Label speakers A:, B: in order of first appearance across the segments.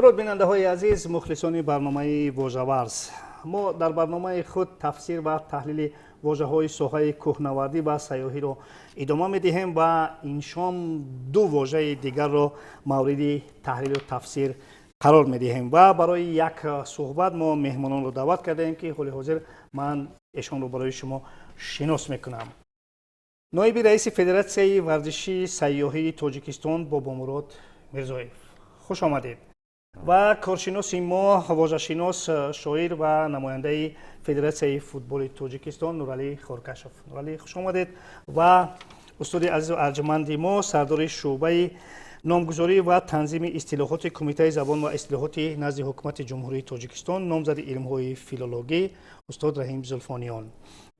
A: Дуруд, бинандаҳои азиз, мухлисони барномаи «Вожаварз». Мо дар барномаи худ тафсир ва таҳлили вожаҳои соҳаи кӯҳнавардӣ ва сайёҳиро идома медиҳем ва ин шом ду вожаи дигарро мавриди таҳлилу тафсир қарор медиҳем ва барои як суҳбат мо меҳмононро даъват кардаем, ки ҳоли ҳозир ман эшонро барои шумо шинос мекунам. Ноиби раиси Федератсияи варзиши сайёҳии Тоҷикистон Бобомурод Мирзоев, хуш омадед, ва коршиноси мо, вожашинос, шоир ва намояндаи Федератсияи футболи Тоҷикистон Нуралӣ Хоркашов. Нуралӣ, хуш омадед. Ва устоди азизу арҷманди мо, сардори шӯъбаи номгузорӣ ва танзими истилоҳоти Кумитаи забон ва истилоҳоти назди Ҳукумати Ҷумҳурии Тоҷикистон, номзади илмҳои филологӣ устод Раҳим Зулфониён.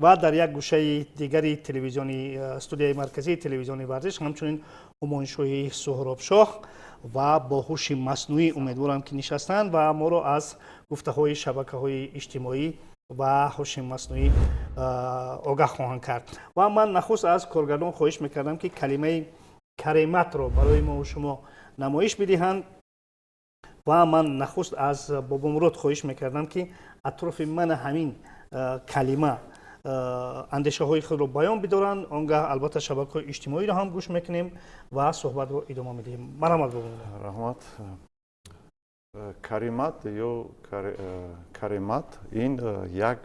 A: Ва дар як гӯшаи дигари телевизиони студияи марказии телевизиони «Варзиш» ҳамчунин Ҳумоюншоҳи Суҳробшоҳ ва бо ҳуши маснуӣ умедворам, ки нишастанд ва моро аз гуфтаҳои шабакаҳои иҷтимоӣ ва ҳуши маснуӣ огаҳ хоҳанд кард. Ва ман нахуст аз коргардон хоҳиш мекардам, ки калимаи карематро барои мо шумо намоиш бидиҳанд. Ва ман нахуст аз Бобомурод хоҳиш мекардам, ки атрофи мана ҳамин калима андешаҳои худро баён бидоранд. Он гаҳ албатта шабакаҳои иҷтимоиро ҳам гӯш мекунем ва суҳбатро идома медиҳем. Марҳамат, Бобомурод.
B: Раҳмат. Каримат ё каремат ин як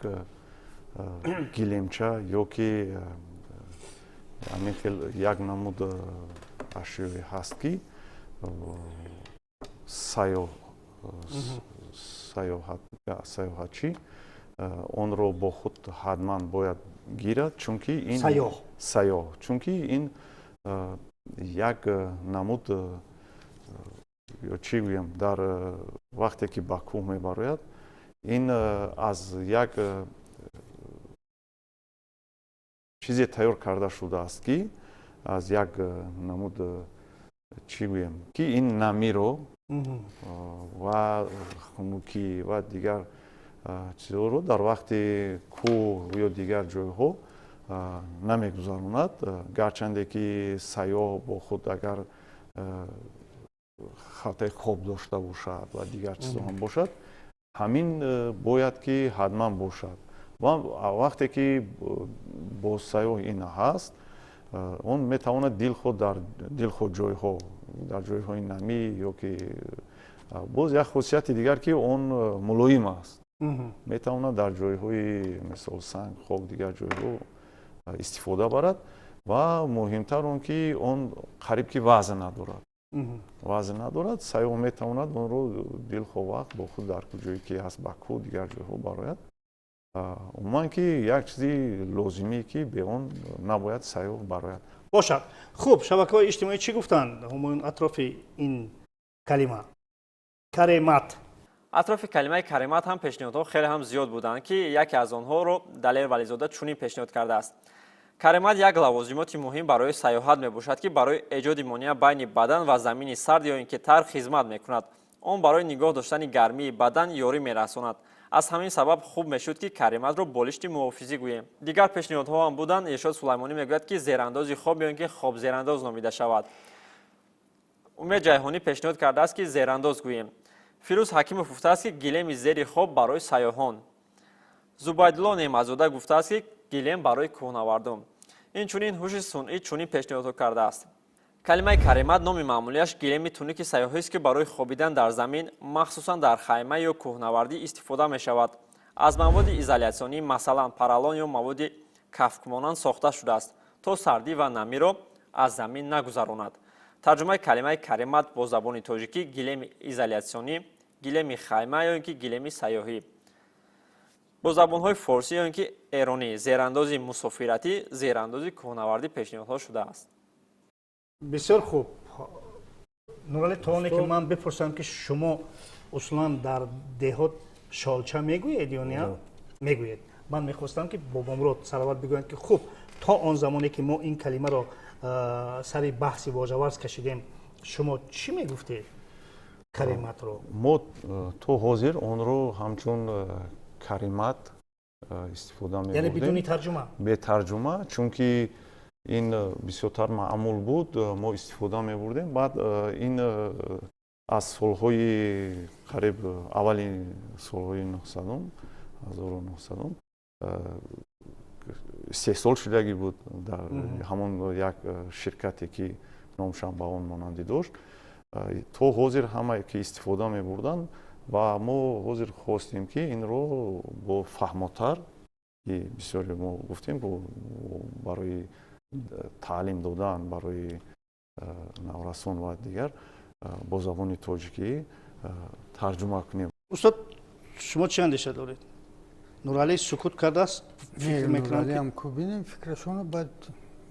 B: гилемча ё ки ҳамин хел як намуд ашёе ҳаст, ки сайёҳатчӣ онро бо худ ҳатман бояд гирад, чунки ин
A: сайёҳ.
B: Сайёҳ, чунки ин як намуд ё чӣ гӯям, дар вақте ки ба кӯҳ мебарояд, ин аз як чизе тайёр карда шудааст, ки аз як намуд, чӣ гӯям, ки ин намиро ва хунукӣ ва дигар чизҳоро дар вақти кӯҳ ё дигар ҷойҳо намегузаронад. Гарчанде ки сайёҳ бо худ агар халтаи хоб дошта бошад ва дигар чизҳо ҳам бошад, ҳамин бояд ки ҳатман бошад. Ва вақте ки бо сайёҳ ин ҳаст, он метавонад дилхоҳ дар дилхоҳ ҷойҳо, дар ҷойҳои намӣ ё ки боз як хусусияти дигар, ки он мулоим аст, метавонад дар ҷойҳои мисол санг, хок, дигар ҷойҳо истифода барад. Ва муҳимтар он ки он қариб ки вазн надорад, вазн надорад. Сайёҳ метавонад онро дилхоҳ вақт бо худ дар ҷое ки ҳаст, ба кӯҳ, дигар ҷойҳо барояд. Умуман ки як чизи лозимие, ки бе он набояд сайёҳ барояд.
A: Бошад. Хуб, шабакаҳои иҷтимоӣ чӣ гуфтанд, Ҳумоюн, атрофи ин калима каремат?
C: Атрофи калимаи каремат ҳам пешниҳодҳо хеле ҳам зиёд буданд, ки яке аз онҳоро Далер Вализода чунин пешниҳод кардааст: каремат як лавозимоти муҳим барои сайёҳат мебошад, ки барои эҷоди монеа байни бадан ва замини сард ё ин ки тар хизмат мекунад. Он барои нигоҳ доштани гармии бадан ёрӣ мерасонад. Аз ҳамин сабаб хуб мешуд, ки карематро болишти муҳофизӣ гӯем. Дигар пешниҳодҳо ҳам буданд. Иршод Сулаймонӣ мегӯяд, ки зерандози хоб ё ин ки хобзерандоз номида шавад. Умед Ҷайҳонӣ пешниҳод кардааст, ки зерандоз гӯем. Фирӯз Ҳакимов гуфтааст, ки гилеми зери хоб барои сайёҳон. Зубайдулло Неъматзода гуфтааст, ки гилем барои кӯҳнавардон. Инчунин ҳуши сунъӣ чунин пешниҳодҳо кардааст: калимаи каремат номи маъмулияш гилеми тунуки сайёҳист, ки барои хобидан дар замин, махсусан дар хайма ё кӯҳнавардӣ истифода мешавад. Аз маводи изолятсионӣ, масалан паралон ё маводи кафкмонанд сохта шудааст, то сардӣ ва намиро аз замин нагузаронад. Тарҷумаи калимаи каремат бо забони тоҷикӣ: гилеми изолятсионӣ, гилеми хайма ё ин ки гилеми сайёҳӣ. Бо забонҳои форсӣ ё ин ки эронӣ зерандози мусофиратӣ, зерандози кӯҳнавардӣ пешниҳодҳо шудааст.
A: Бисёр хуб. Нуралӣ, то оне ки ман бипурсам, ки шумо усулан дар деҳот шолча мегӯед ё не мегӯед, ман мехостам, ки Бобомурод сараввал бигӯянд, ки хуб, то он замоне ки мо ин калимаро сари баҳси «Вожаварз» кашидем, шумо чӣ мегуфтед карематро?
B: Мо то ҳозир онро ҳамчун каримат истифода мебурдем.
A: Яъне бидуни тарҷума?
B: Бе тарҷума, чунки ин бисёртар маъмул буд, мо истифода мебурдем. Баъд ин Аз солҳои қариб аввали солҳои 900-ум, 1900-ум истеҳсол шудагӣ буд дар ҳамон як ширкате, ки номшам ба он монандӣ дошт. То ҳозир ҳамае ки истифода мебурданд, ва мо ҳозир хостем, ки инро бо фаҳмотар, ки бисёре мо гуфтем, барои таълим додан барои наврасон ва дигар бо забони тоҷикӣ тарҷума кунем.
A: Устод, шумо чӣ андеша доред? Нуралӣ сукут кардааст, фикр
D: мекунам. Ку бинем фикрашонро, баъд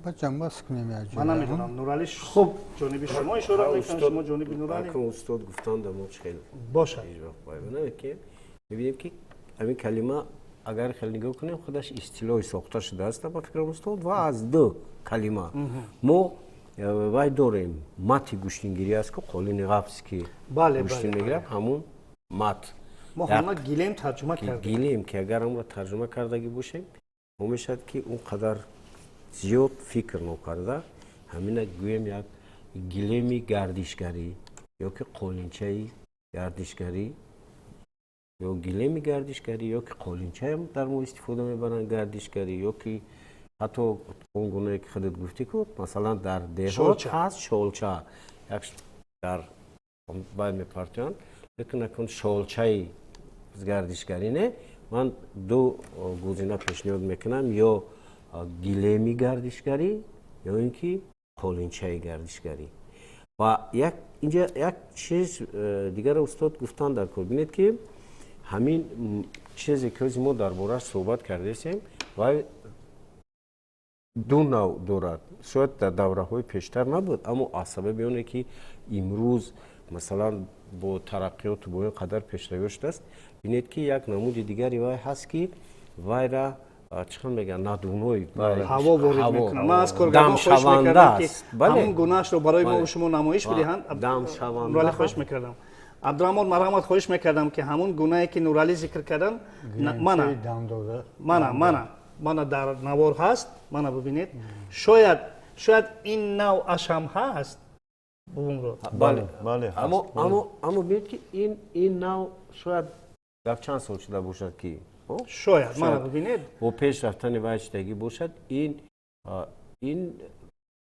D: баъд ҷамъбаст кунем.
A: Ман намедонам, Нуралӣ хуб ҷониби шумо ишора мекунад, шумо ҷониби Нуралӣ.
E: Устод гуфтанд, мо хеле
A: бошад.
E: Мебинем, ки ҳамин калима, агар хеле нигоҳ кунем, худаш истилоҳи сохта шудааст, ба фикрам, устод, ва аз ду калима. Мо вай дорем, мати гӯштингирӣ аст, ку қолини ғафс, ки гӯштин мегирад, ҳамун мат.
A: Мо ҳама гилем тарҷума кардем.
E: Гилем, ки агар онро тарҷума кардагӣ бошем, мо мешавад, ки он қадар зиёд фикр нокарда, ҳамина гӯем, як гилеми гардишгарӣ ё ки қолинчаи гардишгарӣ, ё гилеми гардишгарӣ, ё ки қолинчаам дар мо истифода мебаранд гардишгарӣ, ё ки ҳатто он гунае, ки худат гуфтӣ, ку масалан дар деҳот ҳаст шолча, як дар бай мепартоянд, лекин акун шолчаи гардишгарӣ не. Ман ду гузина пешниҳод мекунам: ё гилеми гардишгарӣ, ё ин ки қолинчаи гардишгарӣ. Ва як инҷа як чиз дигарро устод гуфтанд дар кор. Бинед, ки ҳамин чизе, ки ҳози мо дар борааш суҳбат кардесем, вай ду навъ дорад. Шояд дар давраҳои пештар набуд, аммо аз сабаби оне, ки имрӯз масалан бо тараққиёту бо ин қадар пешравиҳо шудааст, бинед, ки як намуди дигари вай ҳаст, ки вайра чӣ хел мегӯянд, надувной.
A: Ҳаво ворид мекунад. Ман аз коргардон хоҳиш мекардам, ки ҳамун гунаашро барои мо шумо намоиш бидиҳанд.
E: Дамшаванда.
A: Хоҳиш мекардам, Абдураҳмон, марҳамат, хоҳиш мекардам, ки ҳамун гунае, ки Нуралӣ зикр кардан, мана дар навор ҳаст, мана бибинед. Шояд ин навъаш ҳам ҳаст.
B: Бале.
E: Аммо бинед, ки ин нав шояд дар чанд сол шуда бошад, ки
A: шояд, мана бибинед.
E: Бо пеш рафтани вай шудагӣ бошад. Ин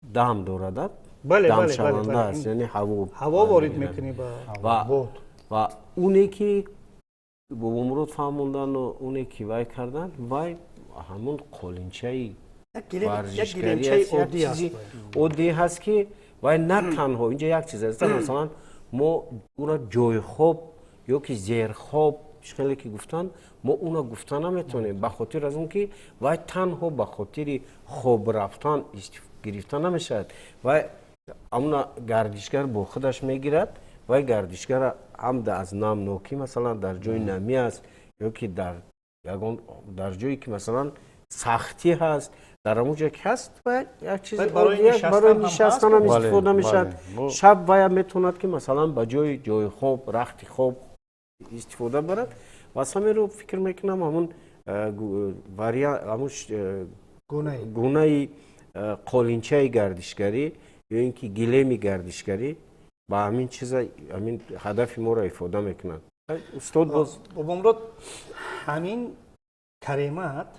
E: дам дорад, дамшаванда аст, яъне ҳаво
A: ҳаво ворид мекунӣ.
E: Ва уне, ки Бобомурод фаҳмондану уне, ки вай кардан, вай ҳамун қолинчаи
A: варзишгари
E: оддӣ ҳаст, ки вай на танҳо инҷа як чиз аст. Масалан, мо ура ҷойхоб ё ки зерхоб, хеле ки гуфтанд, мо уна гуфта наметавонем, ба хотир аз он ки вай танҳо ба хотири хоб рафтан гирифта намешавад. Вай амуна гардишгар бо худаш мегирад. Вай гардишгара ҳам аз намнокӣ, масалан дар ҷои намӣ аст, ё ки дар ягон дар ҷое, ки масалан сахтӣ ҳаст, дар ҳамон ҷое, ки ҳаст, як чиз барои нишастанам истифода мешавад. Шаб вая метавонад, ки масалан ба ҷои ҷои хоб, рахти хоб истифода барад. Ва аз ҳамин рӯ фикр мекунам, ҳамун ҳамун гунаи қолинчаи гардишгарӣ ё ин ки гилеми гардишгарӣ ба ҳамин чиза, ҳамин ҳадафи моро ифода мекунад. Устод боз.
A: Бобомурод, ҳамин каремат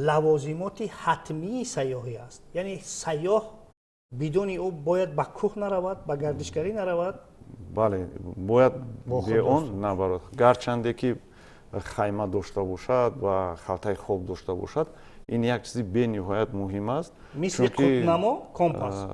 A: лавозимоти ҳатмии сайёҳӣ аст, яъне сайёҳ бидуни ӯ бояд ба кӯҳ наравад, ба гардишгарӣ наравад?
B: Бале, бояд бе он набарад. Гарчанде ки хайма дошта бошад ва халтаи хоб дошта бошад, ин як чизи бениҳоят муҳим аст.
A: Мисли қутбнамо, компас.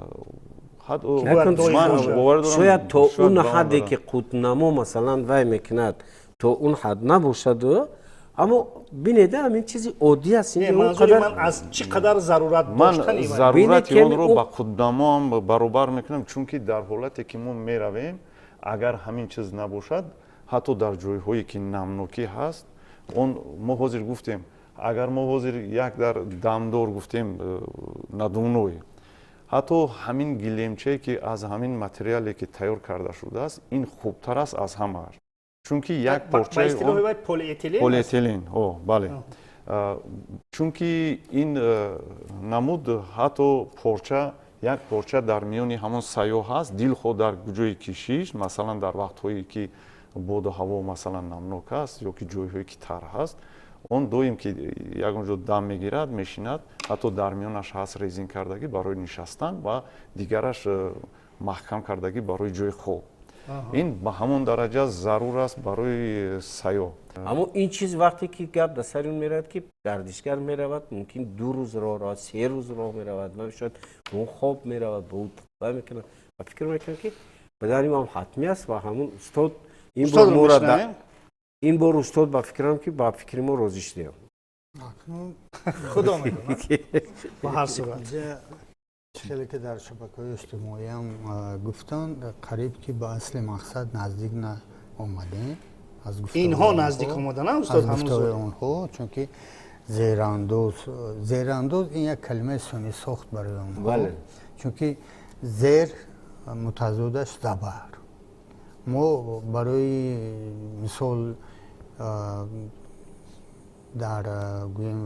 E: Шояд то он ҳадде, ки қутбнамо масалан вай мекунад, то он ҳад набошаду, аммо бинед, ҳамин чизи оддӣ аст.
A: Манзури ман аз чӣ қадар зарурат.
B: Ман зарурати онро ба қутбнамоам баробар мекунам, чунки дар ҳолате, ки мо меравем, агар ҳамин чиз набошад, ҳатто дар ҷойҳое, ки намнокӣ ҳаст, он мо ҳозир гуфтем, агар мо ҳозир як дар дамдор гуфтем, надувной, ҳатто ҳамин гилемчае, ки аз ҳамин материале, ки тайёр карда шудааст, ин хубтар аст аз ҳамааш, чунки як порчаи полиэтилен, бале, чунки ин намуд ҳатто порча Як порча дар миёни ҳамон сайёҳ ҳаст, дилхоҳ дар ҷои кишиш, масалан, дар вақтҳое ки боду ҳаво, масалан, намнок аст ё ки ҷойҳое ки тар ҳаст, он доим ки ягон ҷо дам мегирад, мешинад, ҳатто дар миёнаш ҳаст резин кардагӣ барои нишастан ва дигараш маҳкам кардагӣ барои ҷои хоб. Ин ба ҳамон дараҷа зарур аст барои сайёҳ.
E: Аммо ин чиз вақте ки гап дар сари он меравад, ки гардишгар меравад, мумкин 2 рӯз роҳ равад, 3 рӯз роҳ меравад ва шояд ба он хоб меравад, ба ӯ ва мекунад ва фикр мекунам, ки падари ман ҳатмӣ аст ва ҳамун устод ин бор
A: Устодро
E: моро
A: мешунавем?
E: Ин бор устод, ба фикрам, ки ба фикри мо розӣ шудем.
D: Акнун
A: Худо медонад, ба ҳар сурат.
D: Инҷа хеле ки дар шабакаҳои иҷтимоиам гуфтанд, қариб ки ба асли мақсад наздик наомадем аз гуфтаҳои
A: Инҳо
D: онҳо.
A: Наздик омадана, устод,
D: Аз
A: ҳанӯз
D: гуфтаҳои онҳо, чунки зерандоз, зерандоз ин як калимаи сунъӣ сохт барои онҳо. Чунки зер мутазодаш забар. Мо барои мисол дар гӯем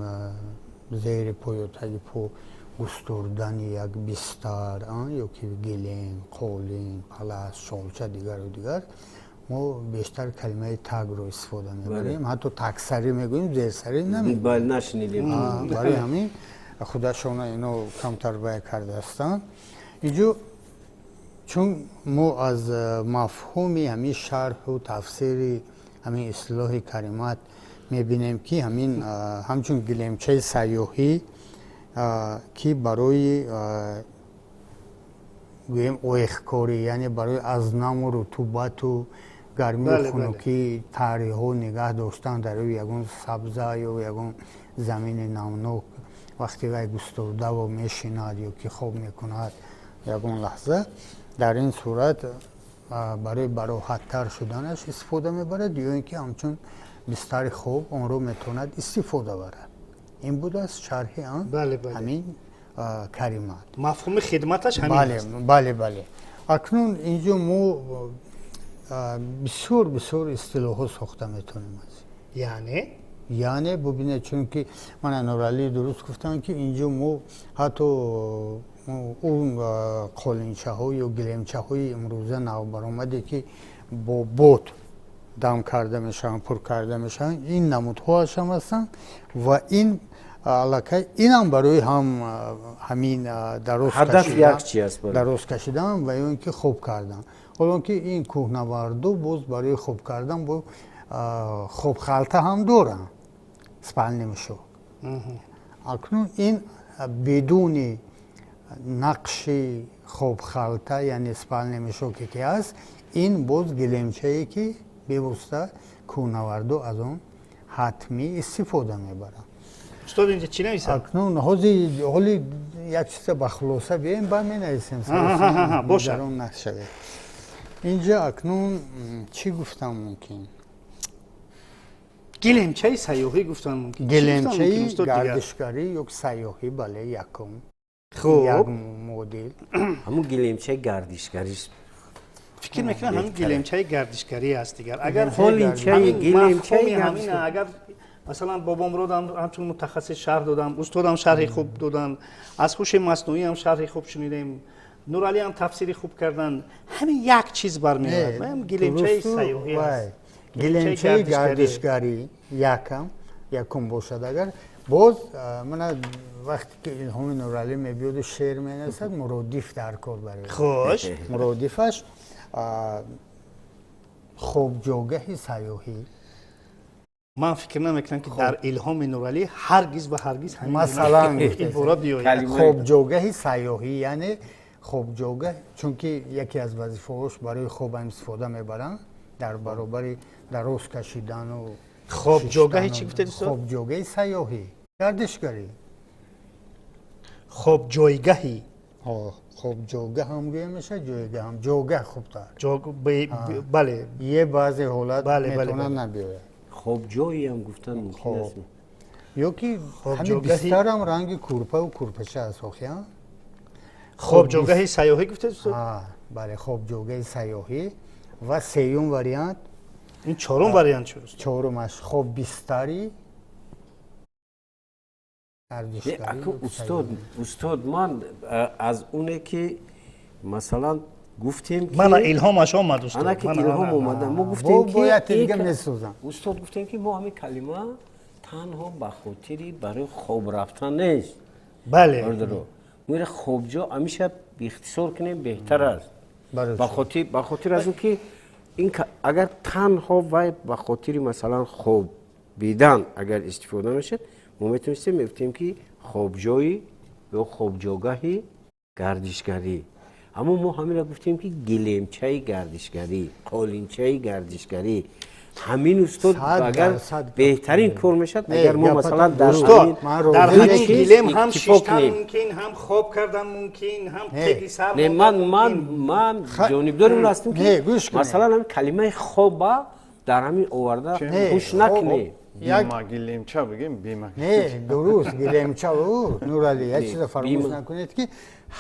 D: зери по ё таги по густурдани як бистар ё ки гилем, қолин, палас, шолча, дигару дигар, мо бештар калимаи тагро истифода мебарем, ҳатто тагсарӣ мегӯем, зерсарӣ намегӯем.
E: Бале, нашунидем.
D: Барои ҳамин худашона ино камтар бая кардаастанд. Инҷо чун мо аз мафҳуми ҳамин шарҳу тафсири ҳамин истилоҳи каримат мебинем, ки ҳамин ҳамчун гилемчаи сайёҳӣ, ки барои гӯем оехкорӣ, яъне барои аз наму рутубату гармию хунукӣ, тариҳо нигаҳ доштан дар рӯи ягон сабза ё ягон замини намнок, вақте вай густурдаву мешинад ё ки хоб мекунад ягон лаҳза, дар ин сурат барои бароҳаттар шуданаш истифода мебарад ё ин ки ҳамчун бистари хоб онро метавонад истифода барад. Ин будааст шарҳи он ҳамин каримат.
A: Мафҳуми хидматаш ҳамин аст.
D: Бале, акнун инҷо мо бисёр бисёр истилоҳҳо сохта метавонем аз
A: Яъне?
D: Яъне бубинед, чунки мана Нуралӣ дуруст гуфтанд, ки инҷо мо ҳатто он қолинчаҳо ё гилемчаҳои имрӯза навбаромаде, ки бо бод дам карда мешаванд, пур карда мешаванд, ин намудҳоашам ҳастанд ва ин аллакай инам барои ҳам ҳамин дароз
E: Ҳадаф як чи аст, бале.
D: дароз кашидан ва ё ин ки хоб кардан. Ҳоло ки ин кӯҳнаварду боз барои хоб кардан бо хобхалта ҳам доранд, спальный мешок. Акнун ин бидуни нақши хобхалта, яъне спальный мешок е ки ҳаст, ин боз гилемчае, ки бевосита кӯҳнаварду аз он ҳатмӣ истифода мебаранд.
A: Устод, инҷа чӣ нависад?
D: Акнун ҳози ҳоли як чиза ба хулоса биёем, баъд менависем.
A: Бошад.
D: Нигарон нашавед. Инҷа акнун чӣ гуфтам мумкин?
A: Гилемчаи сайёҳӣ гуфтан мумкин. Чӣ гуфтан
D: Гилемчаи
A: мумкин, устод, дигар?
D: гардишгарӣ ё сайёҳӣ, бале, якум як
A: Хуб.
D: модел.
E: Ҳамун гилемчаи гардишгариш.
A: Фикр мекунам, ҳамин гилемчаи гардишгарӣ аст дигар. Агар
E: Қолинчаи
A: ҳамин
E: гилемчаи
A: мафҳуми ҳамин
E: гардишгарӣ.
A: Агар масалан Бобомуродам ҳамчун мутахассис шарҳ додам, устодам шарҳи хуб доданд, аз ҳуши маснуӣ ҳам шарҳи хуб шунидем, Нуралӣ ҳам тафсири хуб карданд, ҳамин як чиз бармеояд. Ҳам гилемчаи
D: Дурусту
A: сайёҳӣ
D: вай,
A: аст.
D: Гилемчаи гардишгарӣ якум бошад. Агар боз мана вақте ки Илҳоми Нуралӣ мебиёду шеър менависад, муродиф дар кор барои муродифаш хобҷогаҳи сайёҳӣ.
A: Ман фикр намекунам, ки дар Илҳоми Нуралӣ ҳаргиз ва ҳаргиз ҳамин
D: Масалан,
A: ибора биёяд.
D: Хобҷогаҳи сайёҳӣ, яъне хобҷогаҳ, чунки яке аз вазифаҳош барои хобам истифода мебаранд дар баробари дароз кашидану
A: Хобҷогаҳи чӣ гуфтед, устод?
D: Хобҷогаҳи сайёҳӣ, гардишгарӣ.
A: Хобҷойгаҳи.
D: Хобҷогаҳ ҳам гӯя мешавад, ҷойгаҳ ҳам, ҷогаҳ хубтар.
A: Бале.
D: Е баъзе ҳолат метавонад набиёяд.
E: Хобҷойам гуфтан мумкин аст.
D: Ё ки ҳамин бистарам ранги курпаву курпача аст охия.
A: Хобҷогаҳи сайёҳӣ гуфтед, устод?
D: Бале, хобҷогаҳи сайёҳӣ. Ва сеюм вариант.
A: Ин чорум вариант шуд.
D: Чорумаш хоббистари.
E: Устод, ман аз оне ки масалан гуфтем ки
A: мана илҳомаш омад, устод.
E: Ана ки илҳом омада. Мо гуфтем ки устод, гуфтем ки мо ҳамин калима танҳо ба хотири барои хоб рафтан нест.
A: Бале.
E: Мо ира хобҷо ҳамеша ихтисор кунем беҳтар аст. Ба хотир аз он ки ин агар танҳо вай ба хотири масалан хоб бидан агар истифода мешад, мо метавонистем мегуфтем ки хобҷои ё хобҷогаҳи гардишгарӣ. Аммо мо ҳаминро гуфтем ки гилемчаи гардишгарӣ, қолинчаи гардишгарӣ. Ҳамин устод агар беҳтарин кор мешад, агар мо масалан
A: дар ҳамин гилем ҳам шиштан мумкин, ҳам хоб кардан мумкин, ҳам теги сар.
E: Не, ман ҷонибдори он ҳастам ки масалан ҳамин калимаи хоба дар ҳамин оварда хуш накунем.
B: Бима гилемча бигем, бима.
D: Не, дуруст, гилемча. Нурали, як чиза фаромӯш накунед ки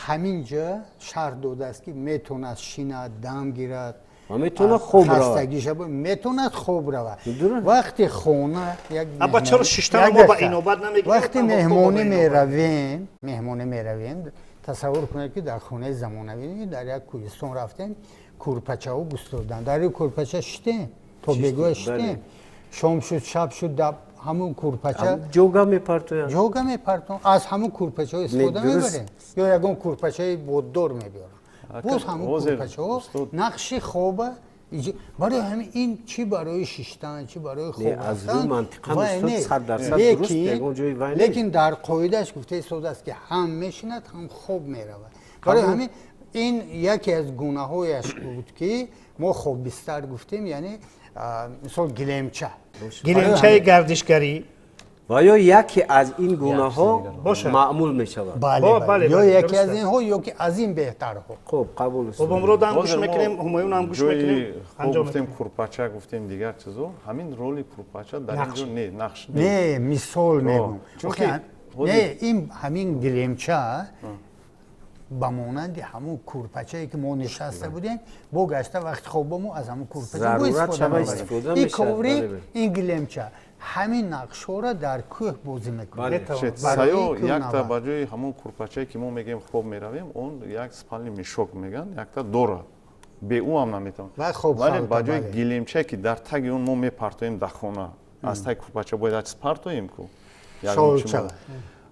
D: ҳамин ҷо шарт додааст ки метавонад шинад, дам гирад,
E: метавонад хоб равад,
D: метавонад хоб равад. Вақте хона як
A: аба чаро шиштан мо ба инобат намегирем?
D: Вақте меҳмонӣ меравем, тасаввур кунед ки дар хонаи замонавӣ дар як кӯҳистон рафтем, курпачаҳо густурданд, дар ин курпача шиштем то бегоҳ шиштем, шом шуд, шаб шуд, ҳамун курпача
E: ҷога мепартоянд,
D: ҷога мепартоянд, аз ҳамун курпачаҳо истифода мебарем ё ягон курпачаи боддор мебиёрам. Боз ҳамун курпачаҳо нақши хоба барои ҳамин ин чӣ барои шиштан, чӣ барои хоб
E: рафтан.
D: Лекин дар қоидааш гуфта истодааст ки ҳам мешинад, ҳам хоб меравад. Барои ҳамин ин яке аз гунаҳояш буд ки мо хоббистар гуфтем, яъне мисол гилемча,
A: гилемчаи гардишгарӣ
E: ва ё яке аз ин гунаҳо маъмул мешавад.
D: Бале, ё яке аз инҳо, ё ки аз ин беҳтарҳо.
E: Хуб, қабул.
A: Бобомуродам гӯш мекунем, Ҳумаюнам гӯш мекунем.
B: Анҷом гуфтем курпача, гуфтем дигар чизо. Ҳамин роли курпача дар ин ҷо не, нақш
D: не, мисол мегӯм.
B: Чунки
D: не, ин ҳамин гилемча ба монанди ҳамун курпачае ки мо нишаста будем, бо гашта вақти хоба мо аз ҳамун курпача истифода мебарем. Ин коврик, ин гилемча ҳамин нақшҳоро дар кӯҳ бозӣ мекунад.
B: Саё якта ба ҷои ҳамун курпачае ки мо мегӯем хоб меравем, он як спальный мешок мегӯянд, якта дорад, бе ӯ ҳам наметавонад. Вале ба ҷои гилемчае ки дар таги он мо мепартоем дар хона, аз таги курпача бояд як чиз партоем ку,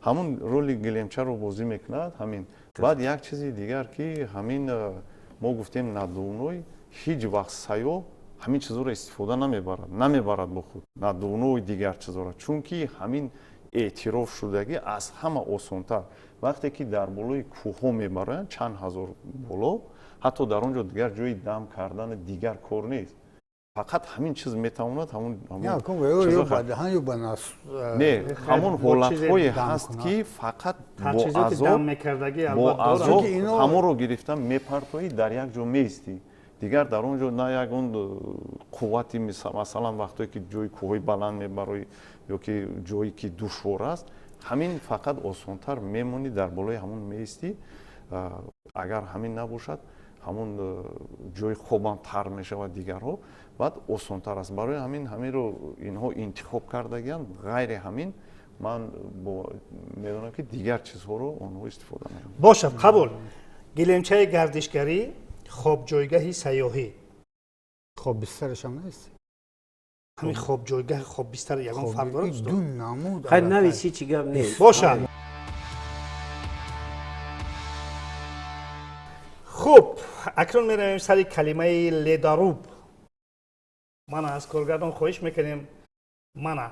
B: ҳамун роли гилемчаро бозӣ мекунад ҳамин. Баъд як чизи дигар ки ҳамин мо гуфтем надувной, ҳеҷ вақт саё ҳамин чизҳоро истифода намебарад бо худ, надувной дигар чизҳоро, чунки ҳамин эътироф шудагӣ аз ҳама осонтар. Вақте ки дар болои кӯҳҳо мебаранд чанд ҳазор боло, ҳатто дар он ҷо дигар ҷои дам кардани дигар кор нест, фақат ҳамин чиз метавонад не, ҳамон ҳолатҳое ҳаст ки фақат бо азоб ҳамонро гирифта мепартоӣ, дар як ҷо меистӣ, дигар дар он ҷо на ягон қуввати, масалан вақтое ки ҷои кӯҳҳои баланд мебароӣ ё ки ҷое ки душвор аст, ҳамин фақат осонтар мемонӣ, дар болои ҳамон меистӣ. Агар ҳамин набошад, ҳамон ҷои хобам тар мешавад, дигарҳо баъд осонтар аст. Барои ҳамин ҳаминро инҳо интихоб кардагианд. Ғайри ҳамин ман медонам ки дигар чизҳоро онҳо истифода мекунанд.
A: Бошад, қабул. Гилемчаи гардишгарӣ, хобҷойгаҳи сайёҳӣ.
D: Хоббистарашам нест?
A: Ҳамин хобҷойгаҳ, хоббистар ягон фарқ дорад, устод?
D: Ду намуд.
E: Хайр, нависи чӣ гап нест.
A: Бошад. Хуб, акнун меравем сари калимаи ледаруб. Мана аз коргардон хоҳиш мекунем. Мана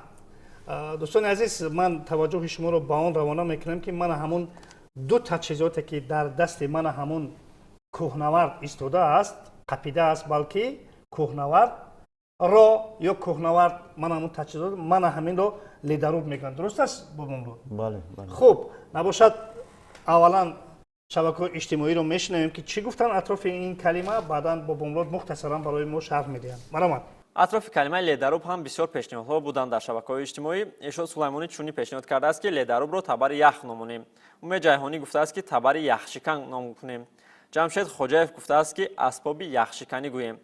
A: дӯстони азиз, ман таваҷҷӯҳи шуморо ба он равона мекунам ки мана ҳамун ду таҷҳизоте ки дар дасти мана ҳамун кӯҳнавард истодааст, қапидааст, балки кӯҳнавардро ё кӯҳнавард мана ҳамун таҷҳизот, мана ҳаминро ледаруб мегӯянд. Дуруст аст, бобомурод?
B: Бале, бале.
A: Хуб, набошад, аввалан шабакаҳои иҷтимоиро мешунавем ки чӣ гуфтанд атрофи ин калима, баъдан бобомурод мухтасаран барои мо шарҳ медиҳанд. Марҳамат.
C: Атрофи калимаи ледаруб ҳам бисёр пешниҳодҳо буданд дар шабакаҳои иҷтимоӣ. Иршод Сулаймонӣ чунин пешниҳод кардааст ки ледарубро табари ях номонем. Умед Ҷайҳонӣ гуфтааст ки табари яхшикан ном кунем. Ҷамшед Хоҷаев гуфтааст ки асбоби яхшиканӣ гӯем.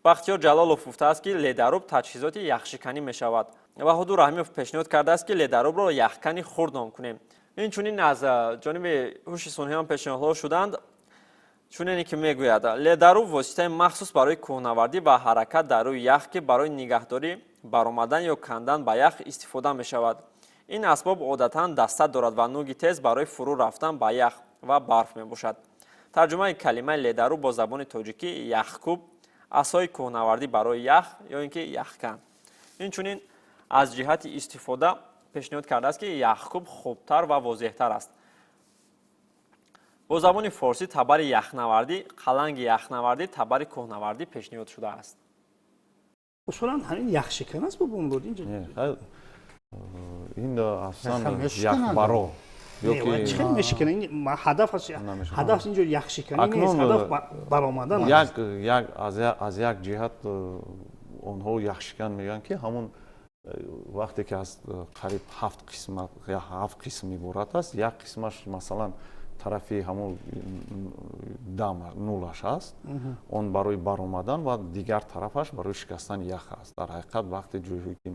C: Бахтиёр Ҷалолов гуфтааст ки ледаруб таҷҳизоти яхшиканӣ мешавад. Баҳодур Раҳимов пешниҳод кардааст, ки ледарубро яхкани хурд ном кунем. Инчунин аз ҷониби ҳуши сунъӣ ҳам пешниҳодҳо шуданд. Чунене ки мегӯяд, ледаруб воситаи махсус барои кӯҳнавардӣ ва ҳаракат дар рӯи ях, ки барои нигаҳдорӣ, баромадан ё кандан ба ях истифода мешавад. Ин асбоб одатан даста дорад ва нуги тез барои фурӯ рафтан ба ях ва барф мебошад. Тарҷумаи калимаи ледаруб бо забони тоҷикӣ яхкуб, асои кӯҳнавардӣ барои ях ё ин ки яхкан. Инчунин аз ҷиҳати истифода пешниҳод кардааст, ки яхкуб хубтар ва возеҳтар аст. Бо забони форсӣ табари яхнавардӣ, қаланги яхнавардӣ, табари кӯҳнавардӣ пешниҳод шудааст.
A: Усулан ҳамин яхшикан аст, бобомурод инҷо?
B: Ин аслан яхбаро.
A: Чӣ хел мешикана? Ҳадаф ҳадаф инҷо яхшиканӣ нест, ҳадаф баромадан
B: аст. Аз як ҷиҳат онҳо яхшикан мегӯянд, ки ҳамон вақте ки аз қариб ҳафт қисм иборат аст, як қисмаш масалан тарафи ҳамон дам нулаш аст, он барои баромадан ва дигар тарафаш барои шикастани ях аст. Дар ҳақиқат вақте ҷойҳое ки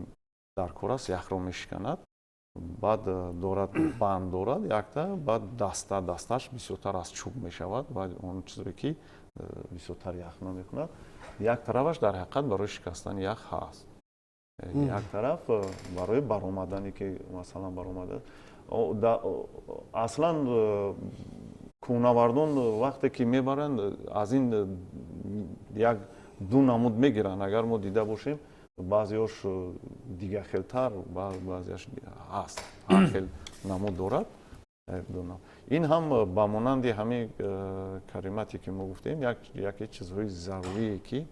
B: дар кор аст, яхро мешиканад, баъд дорад банд дорад якта, баъд дасташ бисёртар аз чӯб мешавад ва он чизе ки бисёртар ях намекунад. Як тарафаш дар ҳақиқат барои шикастани ях ҳаст, як тараф барои баромадане ки масалан баромада. Аслан кӯҳнавардон вақте ки мебаранд, аз ин як ду намуд мегиранд. Агар мо дида бошем, баъзеош дигархелтар, баъзеаш ҳаст, ҳар хел намуд дорад. Ин ҳам ба монанди ҳамин каримате ки мо гуфтем, яке чизҳои зарурие ки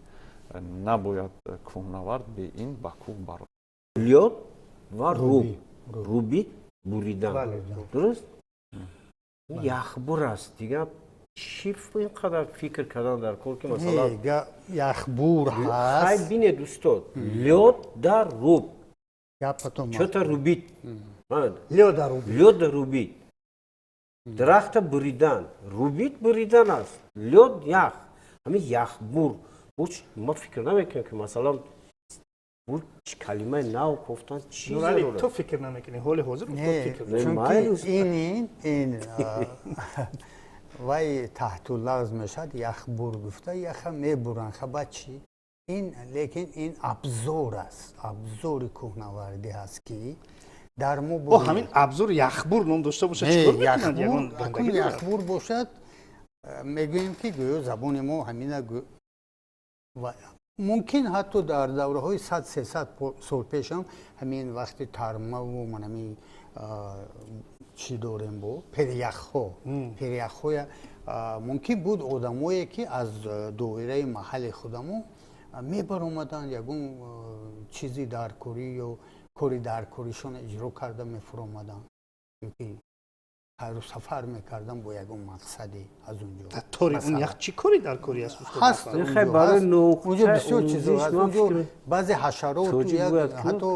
B: набояд кӯҳнавард бе ин ба кӯҳ барояд.
E: Лёд ва руб, рубить буридан, дуруст? Яхбур аст, дигар чӣ ин қадар фикр кардан дар кор, ки масалан
D: яхбур ҳаст.
E: Хай, бинед, устод, лёд да руб, чё-то рубить, лёд рубить, дарахта буридан, рубить буридан аст, лёд ях, ҳамин яхбур. Ма фикр намекунам, ки масалан калимаи нав кофтан чӣ.
A: Нурали, ту фикр намекунӣ, ҳоли ҳозир фикр.
D: Чунки ин вай таҳтуллағз мешавад, яхбур гуфта яха мебуранд, хаба чӣ ин, лекин ин абзор аст, абзори кӯҳнавардӣ ҳаст, ки дар мо
A: ҳамин абзор яхбур ном дошта бошад, чикор мекунад?
D: Ягон яхбур бошад, мегӯем, ки гӯё забони мо ҳамина. Мумкин ҳатто дар давраҳои 100-300 сол пешам ҳамин вақти тармаву манами чӣ дорем, бо перияхҳо, перияхҳоя мумкин буд одамое, ки аз доираи маҳалли худамо мебаромаданд, ягон чизи даркорӣ ё кори даркоришон иҷро карда мефуромаданд ёки хайру сафар мекардам бо ягон мақсаде аз унҷо.
A: Тори он ях чӣ кори даркорӣ аст?
D: Ҳаст, унҷо бисёр чизо ҳаст. Унҷо баъзе ҳашарот, ҳатто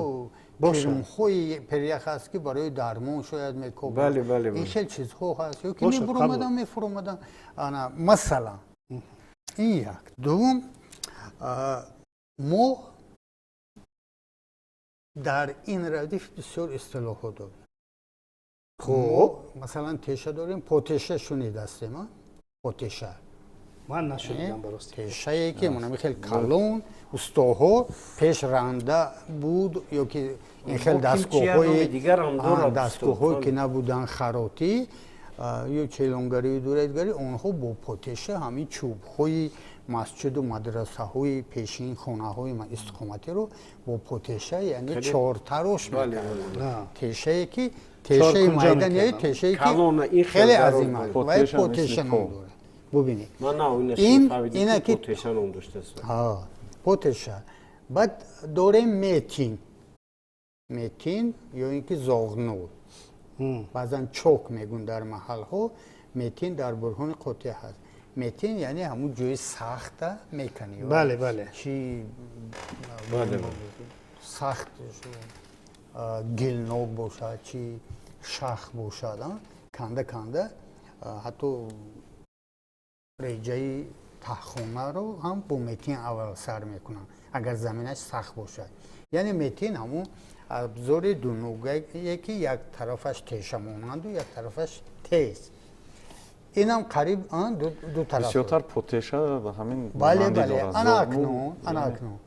D: кирмҳои периях ҳаст, ки барои дармон шояд мекобанд. Ин хел чизҳо ҳаст, ё ки мебуромадан, мефуромадан. Ана масалан, ин як. Дуввум, мо дар ин радиф бисёр истилоҳҳо дорем. Хуб, масалан теша дорем, потеша шунидастем, потеша?
A: Ман нашунидам, барости.
D: Тешае ки манами хел калон, устоҳо пеш ранда буд ё ки ин хел дастгоҳҳое ки набуданд, харотӣ ё челонгарию дуредгарӣ, онҳо бо потеша ҳамин чӯбҳои масҷиду мадрасаҳои пешин, хонаҳои истиқоматиро бо потеша, яъне чортарош мекарданд. Тешае ки тешаи майда не, тешае ки хеле азим аст, вай потеша ном дорад. Бубинед,
E: ин ина ки
D: потеша. Баъд дорем метин, метин ё ин ки зоғнур, баъзан чок мегӯн дар маҳалҳо. Метин дар бурҳони қотеъ ҳаст. Метин яъне ҳамун ҷои сахта меканӣ.
A: Бале, бале.
D: Чи сахт, гилнок бошад, чи шах бошад, канда канда ҳатто реҷаи таҳхонаро ҳам бо метин аввал сар мекунанд, агар заминаш сахт бошад. Яъне метин ҳамун Абзори дунугае ки як тарафаш теша монанду, як тарафаш тез. Инам қариб ду тараф.
B: Бисёртар потеша ҳамин.
D: Бале, бале. Ана акнун, ана акнун.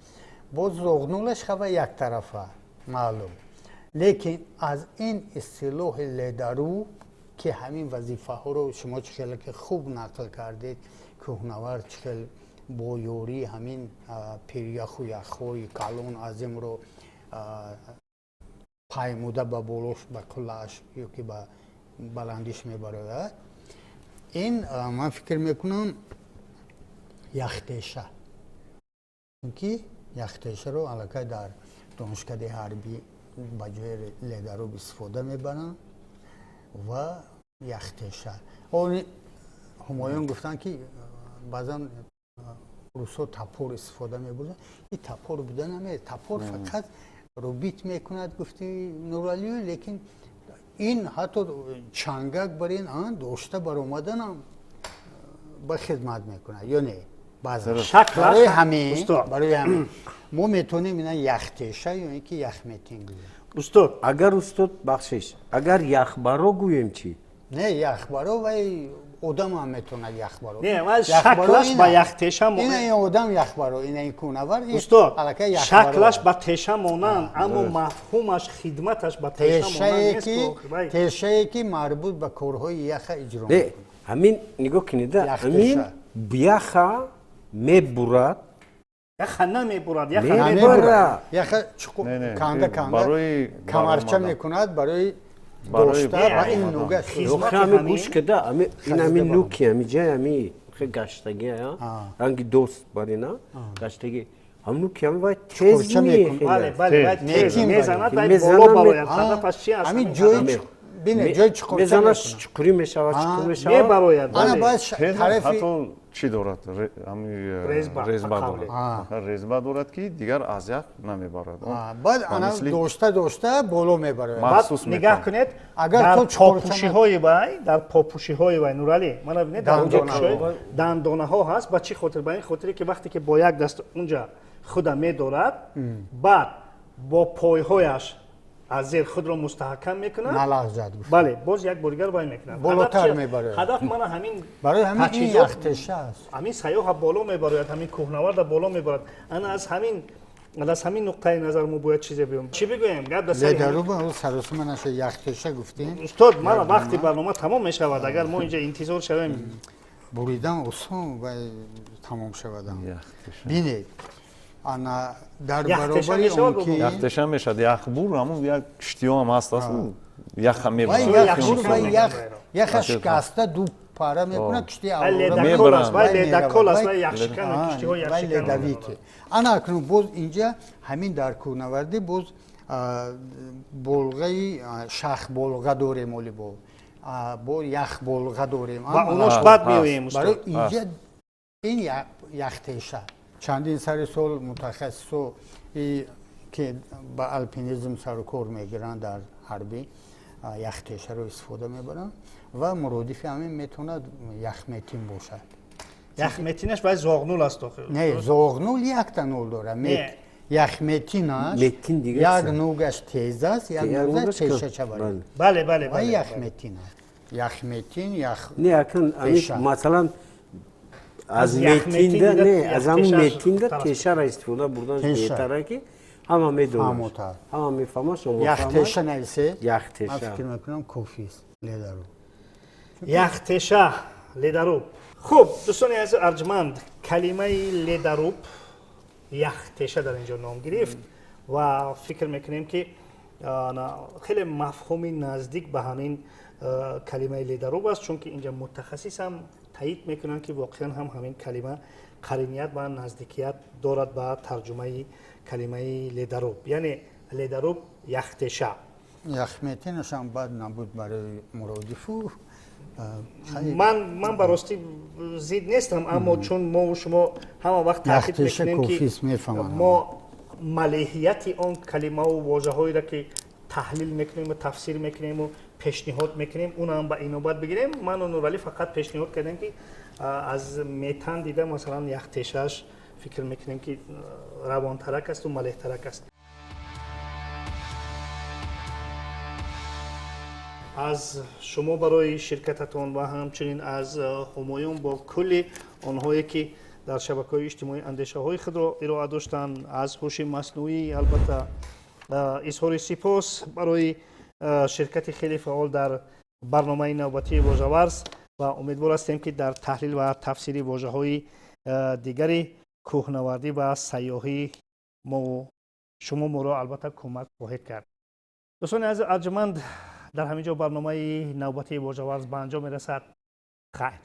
D: Боз зоғнулаш хава як тарафа, маълум. Лекин аз ин истилоҳи ледару ки ҳамин вазифаҳоро шумо чӣ хеле ки хуб нақл кардед, кӯҳнавард чӣ хел бо ёрии ҳамин пиряху яхҳои калон азимро паймуда ба болош, ба қуллааш ё ки ба баландиш мебарояд. Ин ман фикр мекунам яхтеша, чунки яхтешаро аллакай дар донишкадаи ҳарбӣ ба ҷои ледаруб истифода мебаранд ва яхтеша. Ҳумоюн гуфтанд ки баъзан русҳо топор истифода мебурданд. Ин топор буда наме, топор фақат рубить мекунад, гуфти Нуралиё, лекин ин ҳатто чангак бар ин дошта баромаданам ба хидмат мекунад ё не? Баъзан барои ҳамин мо метавонем ина яхтеша ё ин ки яхметин гӯем.
A: Устод,
E: агар устод бахшиш, агар яхбаро гӯем чӣ?
D: Не, яхбаро вай одам ҳам метавонад яхбаро.
A: Не, вай шаклаш ба яхтеша
D: ина ин одам яхбаро, ина ин кӯнавар.
A: Устод, шаклаш ба теша монанд, аммо мафҳумаш, хидматаш ба теша монанд нест.
D: Тешае ки марбут ба корҳои яха иҷро
E: мекунад. Ҳамин нигоҳ кунед, ҳамин яха мебурад.
A: Яха намебурад, яха
D: намебурад. Яха канда канда камарча мекунад барои дошта ва ин нуга.
E: Ами гӯш када, ин ами нуки, ами ҷай ами гаштаги, ранги дост бар ина гаштаги. Ам нуки ами вай тез
A: мехелад. Бале, бале, тез мезанад, вай боло барояд. Ҳадафаш чи аст?
D: Ами ҷои бине, ҷои чуқурча
E: мезанад, чуқурӣ мешавад, чуқур мешавад.
A: Мебарояд.
D: Ана баъд тарафи
B: чӣ дорад? Резба дорад. Резба дорад ки дигар аз ях намебарад.
D: Баъд ана дошта дошта боло мебарад.
A: Баъд нигаҳ кунед, дар попӯшиҳои вай, дар попӯшиҳои вай, Нуралӣ, мана бинед, дар онҷо дандонаҳо ҳаст. Ба чӣ хотир? Ба ин хотире ки вақте ки бо як даст унҷа худа медорад, баъд бо пойҳояш аз зер худро мустаҳкам мекунад.
D: Налағзад.
A: Бале, боз як бор дигар вай мекунад.
D: Болотар мебарад.
A: Ҳадаф мана ҳамин.
D: Барои ҳамин ин яхтеша аст.
A: Ҳамин сайёҳа боло мебарояд, ҳамин кӯҳнаварда боло мебарад. Ана аз ҳамин нуқтаи назар мо бояд чизе бигӯем. Чӣ бигӯем? Гап дар сари
D: ледаруба саросима наша яхтеша гуфтем.
A: Устод, мана вақти барнома тамом мешавад. Агар мо инҷа интизор шавем,
D: буридан осон ва тамом шавадан. Бинед, ана дар баробари он ки
B: яхтеша мешавад, яхбур ҳамун як киштиҳо ҳам ҳаст, яха мебурад.
D: Ва яха шикаста ду пара мекунад, кишти
A: аврора вай ледакол аст, вай яхшикан, киштиҳо яхшикан.
D: Вай ледавики. Ана акнун боз инҷа ҳамин дар кӯҳнавардӣ боз болғаи шахболға дорем, оли бо яхболға дорем.
A: Ва онош бад меоем, устод.
D: Барои инҷа ин яхтеша. Чандин сари сол мутахассисо ки ба алпинизм сару кор мегиранд дар ҳарбӣ яхтешаро истифода мебаранд ва муродифи ҳамин метавонад яхметин бошад.
A: Яхметинаш вай зоғнул аст охир.
D: Не, зоғнул якта нул дорад. Яхметинаш як нугаш тез аст, як нугаш тешача барад.
A: Бале, бале,
D: вай яхметин аст. Яхметин, ях.
E: Не, акн масалан аз метинда, не, аз ҳамун метинда тешаро истифода бурдан беҳтара ки ҳама медонад, ҳама мефаҳмад.
D: Яхтеша нависе?
E: Яхтеша.
D: Ман фикр мекунам кофист ледаруб.
A: Яхтеша, ледаруб. Хуб, дӯстони азиз арҷманд, калимаи ледаруб, яхтеша дар инҷо ном гирифт ва фикр мекунем ки хеле мафҳуми наздик ба ҳамин калимаи ледаруб аст, чунки инҷа мутахассис ҳам таъид мекунанд ки воқеан ҳам ҳамин калима қариният ва наздикият дорад ба тарҷумаи калимаи ледаруб, яъне ледаруб яхтеша.
D: Яхметинашам бад набуд барои муродифу.
A: Ман ба ростӣ зид нестам, аммо чун мову шумо ҳама вақт таъкид мекунем ки мо малеҳияти он калимаву вожаҳоеро ки таҳлил мекунем ва тафсир мекунем ва пешниҳод мекунем, унам ба инобат бигирем. Ману Нуралӣ фақат пешниҳод кардем ки аз метан дида масалан яхтешааш фикр мекунем ки равонтарак асту малеҳтарак аст. Аз шумо барои ширкататон ва ҳамчунин аз Ҳумоюн бо кулли онҳое, ки дар шабакаҳои иҷтимоӣ андешаҳои худро ироа доштанд, аз ҳуши маснуӣ албатта изҳори сипос барои ширкати хеле фаъол дар барномаи навбатии «Вожаварз» ва умедвор ҳастем, ки дар таҳлил ва тафсири вожаҳои дигари кӯҳнавардӣ ва сайёҳӣ мо шумо моро албатта кӯмак хоҳед кард. Дӯстони азиз арҷманд, дар ҳамин ҷо барномаи навбатии «Вожаварз» ба анҷом мерасад. Хайр.